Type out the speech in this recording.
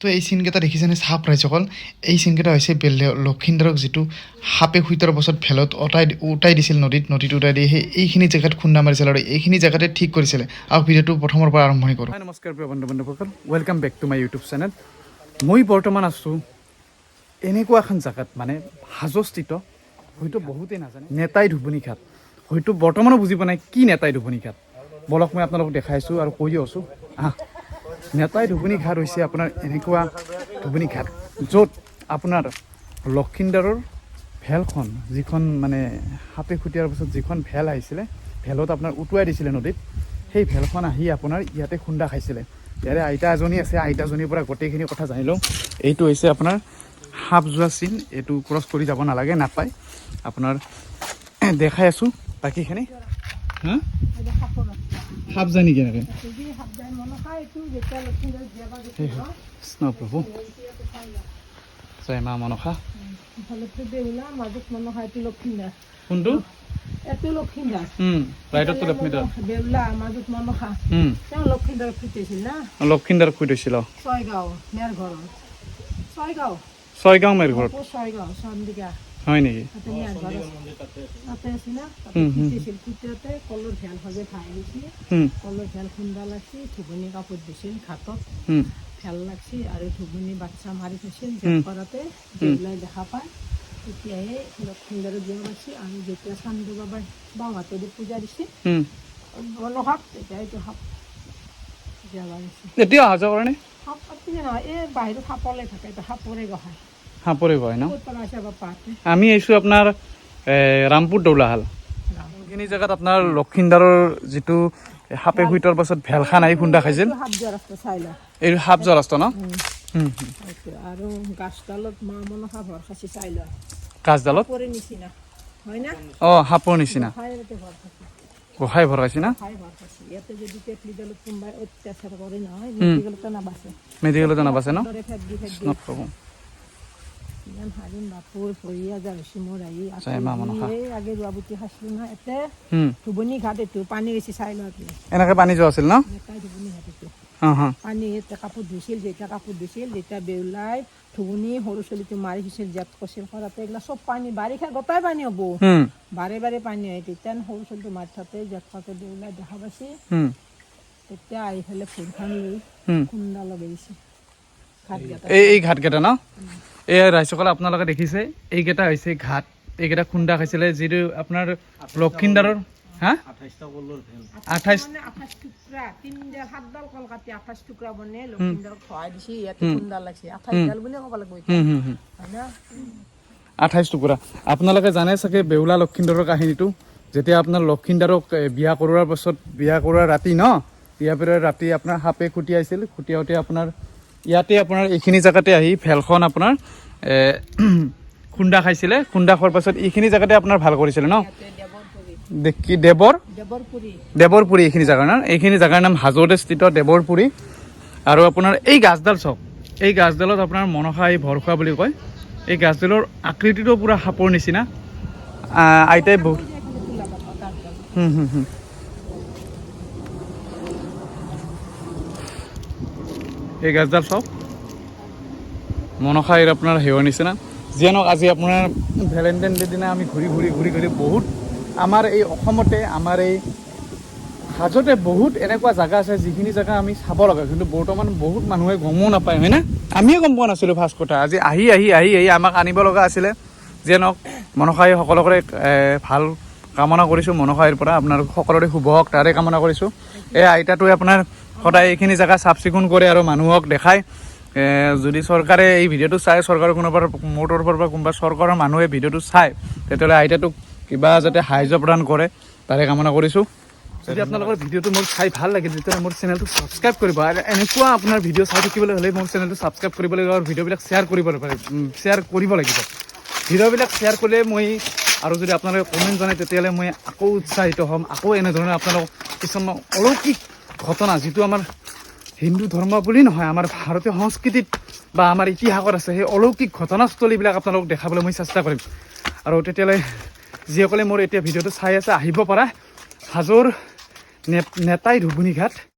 তো এই চিনকেইটা দেখিছেনে চাওক ৰাইজসকল? এই চিনকেইটা হৈছে লক্ষিন্দৰক যিটো সাপে খুইতাৰ পাছত ভেলত উটাই দিছিল নদীত, নদীত উটাই দি সেই এইখিনি জেগাত খুন্দা মাৰিছিল আৰু এইখিনি জেগাতে ঠিক কৰিছিলে। আৰু ভিডিঅ'টো প্ৰথমৰ পৰা আৰম্ভণি কৰোঁ। হাই, নমস্কাৰ প্ৰিয় বন্ধু বান্ধৱসকল, welcome back to my YouTube channel. মই বৰ্তমান আছোঁ এনেকুৱা এখন জেগাত, মানে হাজোস্থিত, হয়তো বহুতেই নাজানে, নেতাই ধুবুনী ঘাট। হয়তো বৰ্তমানো বুজি পোৱা নাই কি নেতাই ধুবুনী ঘাট। বলক, মই আপোনালোকক দেখাইছোঁ আৰু কৈও আছোঁ। আহ, নেতাই ধুবুনী ঘাট হৈছে আপোনাৰ এনেকুৱা ধুবুনী ঘাট য'ত আপোনাৰ লক্ষিন্দৰৰ ভেলখন, যিখন মানে সাপে খুটিয়াৰ পাছত যিখন ভেল আহিছিলে, ভেলত আপোনাৰ উটুৱাই দিছিলে নদীত, সেই ভেলখন আহি আপোনাৰ ইয়াতে খুন্দা খাইছিলে। ইয়াৰে আইতা এজনী আছে, আইতাজনীৰ পৰা গোটেইখিনি কথা জানি লওঁ। এইটো হৈছে আপোনাৰ সাপ যোৱা চিন, এইটো ক্ৰছ কৰি যাব নালাগে, নাপায়। আপোনাৰ দেখাই আছোঁ বাকীখিনি। হা, সাপ যায় নেকি এনেকৈ? কৃষ্ণ প্ৰভু, জয় মা মনসা। কোনটো? এইটো লক্ষিন্দৰ। ৰাইটতটো লক্ষ্মীধৰ। বেউলা, মাজত মনসা। তেওঁ লক্ষিন্দৰ ফুটিছিল না? লক্ষিন্দৰ খুই থৈছিল, অ। ছয়গাঁও মেৰ ঘৰত, ছয়গাঁও। ছয়গাঁও মেৰ ঘৰত। আকৌ ছয়গাঁও চন্দিকা। হয় নেকি? তাতে মেৰ ঘৰ আছে, তাতে আছে না, তাতে হুম, হুম। ফুটিছিল। ফুটোতে কলৰ ভেল সজে ভাই গৈছিল। কলৰ ভেল খুন্দা লাগছি, ধুবুনী কাপোৰ দিছিল ঘাটত। ভেল লাগছি আৰু ধুবুনী বাচ্চা মাৰি থৈছিল। জেপ কৰাতে বেউলাই দেখা পায়, তেতিয়াহে লক্ষিন্দৰত বিয়া পাইছে। আৰু যেতিয়া চান্দু বাবাই বাওঁ হাতেদি পূজা দিছিল মনসাক, তেতিয়া এইটো সাপ জীয়াব গৈছে। এতিয়া অহা যোৱা কৰেনে? সাপ কাটিছে নহয়, এই বাহিৰত সাপলে থাকে, এইটো সাপৰে গহায়। সাপৰে কয় ন? ক'ত পৰা আছে বাপাহঁতে? আমি আহিছোঁ আপোনাৰ ৰামপুৰ দৌলাশাল। এইখিনি জেগাত আপোনাৰ লক্ষিন্দৰৰ যিটো সাপে খুইটোৱাৰ পাছত ভেলখান আহি খুন্দা খাইছিল। এইটো সাপ যোৱা ৰাস্তা, চাই ল। এই সাপ যোৱা ৰাস্তা ন? সেইটো আৰু গাছডালত মা মনসা ভৰ খাইছে, চাই ল। গাছডালত? সাপৰে নিচিনা হয় না? অঁ, সাপৰ নিচিনা। গোসাঁই ইয়াতে ভৰ খাইছে। গোসাঁই ভৰ খাইছে না? গোসাঁই ভৰ খাইছে। ইয়াতে যদি তেতলিডালত কোনোবাই অত্যাচাৰ কৰে নহয়, মেডিকেলতে নাবাচে। মেডিকেলতে নাবাচে ন? দৰে ফেট দি ফেট দি। নক'ব। ইমান হাৰিম বাপুৰ ভৰি আজাৰ হৈছে মোৰ আহি। জয় মা মনসা। এই আগে ৰোৱা বুটি খাইছিলো না ইয়াতে। ধুবনী ঘাট এইটো, পানী বেছি, চাই লোৱা তুমি। এনেকৈ পানী যোৱা আছিল ন? নেতাই ধুবনী ঘাট এইটো। অঁ অঁ পানী ইয়াতে কাপোৰ ধুইছিল, যেতিয়া কাপোৰ ধুইছিল যেতিয়া বেউলাই ধুবুনী সৰু ছোৱালীটো মাৰি থৈছিল, জেঠ কৈছিল কৰাতে এইগিলা চব পানী, বাৰিষা গোটাই পানী হ'ব। বাৰে বাৰে পানী আহে। তেতিয়া সৰু ছোৱালীটো মাৰি থাকোঁতে জেঠ কাকে বেউলাই দেখা পাইছে। তেতিয়া আহি পেলাই ভুৰখন লৈ খুন্দা লগাই দিছে ঘাটকেইটা। এই ঘাটকেইটা ন? এই ৰাইজসকলে, আপোনালোকে দেখিছে, এইকেইটা হৈছে ঘাট। এইকেইটা খুন্দা খাইছিলে যিটো আপোনাৰ লক্ষিন্দৰৰ, হা, 28। মানে 28 টুকুৰা, তিনিডাল সাতডাল কল কাটি 28 টুকুৰা বনাই লক্ষিন্দৰক খোৱাই দিছে। ইয়াতে খুন্দা লাগছে, 28ডাল বুলিয়ে ক'ব লাগিব এতিয়া। হুম হুম হুম হয় না? 28 টুকুৰা। আপোনালোকে জানে চাগে বেউলা লক্ষিন্দৰৰ কাহিনীটো। যেতিয়া আপোনাৰ লক্ষিন্দৰক বিয়া কৰোৱাৰ পাছত, বিয়া কৰোৱাৰ ৰাতি ন, বিয়া কৰোৱাৰ ৰাতি আপোনাৰ সাপে খুটিয়াইছিল। খুটিয়াওঁতে আপোনাৰ ইয়াতে আপোনাৰ এইখিনি জেগাতে আহি ভেলখন আপোনাৰ খুন্দা খাইছিলে। খুন্দা খোৱাৰ পাছত এইখিনি জেগাতে আপোনাৰ ভাল কৰিছিলে ন? ইয়াতে দেৱৰপুৰী। কি দেৱৰ? দেৱৰপুৰী। দেৱৰপুৰী এইখিনি জেগাৰ নাম। এইখিনি জেগাৰ নাম হাজোতে স্থিত দেৱৰপুৰী। আৰু আপোনাৰ এই গাছডাল চাওক, এই গাছডালত আপোনাৰ মনসা এই ভৰখোৱা বুলি কয়। এই গাছডালৰ আকৃতিটো পূৰা সাপৰ নিচিনা। আইতাই বহুত এইফালে তোলা পাতা গাছডাল। হুম হুম হুম এই গাছডাল চাওক, মনসা এই আপোনাৰ হেৰৰ নিচিনা। যিয়ে নহওক, আজি আপোনাৰ ভেলেণ্টাইন ডে দিনা আমি ঘূৰি ঘূৰি ঘূৰি ঘূৰি বহুত আমাৰ এই অসমতে, আমাৰ এই হাজোতে বহুত এনেকুৱা জেগা আছে যিখিনি জেগা আমি চাব লগা, কিন্তু বৰ্তমান বহুত মানুহে গমো নাপায়, হয়নে? আমিয়ে গম পোৱা নাছিলোঁ ফাৰ্ষ্ট কথা, আজি আহি আহি আহি আহি আমাক আনিব লগা আছিলে। যিয়ে নহওক, মনসাই সকলোৰে ভাল কামনা কৰিছোঁ। মনসাইৰ পৰা আপোনালোক সকলোৰে শুভ হওক, তাৰে কামনা কৰিছোঁ। এই আইতাটোৱে আপোনাৰ সদায় এইখিনি জেগা চাফ চিকুণ কৰে আৰু মানুহক দেখায়। যদি চৰকাৰে এই ভিডিঅ'টো চায়, চৰকাৰৰ কোনোবা মোৰ তৰফৰ পৰা কোনোবা চৰকাৰৰ মানুহে ভিডিঅ'টো চায়, তেতিয়াহ'লে আইতাটোক কিবা যাতে সাহাৰ্য প্ৰদান কৰে, তাৰে কামনা কৰিছোঁ। যদি আপোনালোকৰ ভিডিঅ'টো মোৰ চাই ভাল লাগিল, তেতিয়াহ'লে মোৰ চেনেলটো ছাবস্ক্ৰাইব কৰিব। আৰু এনেকুৱা আপোনাৰ ভিডিঅ' চাই থাকিবলৈ হ'লে মোৰ চেনেলটো ছাবস্ক্ৰাইব কৰিব লাগিব আৰু ভিডিঅ'বিলাক শ্বেয়াৰ কৰিব লাগিব, শ্বেয়াৰ কৰিব লাগিব। ভিডিঅ'বিলাক শ্বেয়াৰ কৰিলে মই আৰু যদি আপোনালোকে কমেণ্ট জনায়, তেতিয়াহ'লে মই আকৌ উৎসাহিত হ'ম, আকৌ এনেধৰণে আপোনালোক কিছুমান অলৌকিক ঘটনা, যিটো আমাৰ হিন্দু ধৰ্ম বুলি নহয়, আমাৰ ভাৰতীয় সংস্কৃতিত বা আমাৰ ইতিহাসত আছে, সেই অলৌকিক ঘটনাস্থলীবিলাক আপোনালোকক দেখাবলৈ মই চেষ্টা কৰিম। আৰু তেতিয়াহ'লে যিসকলে মোৰ এতিয়া ভিডিঅ'টো চাই আছে, আহিব পাৰা হাজোৰ নেতাই ধুবুনী ঘাট।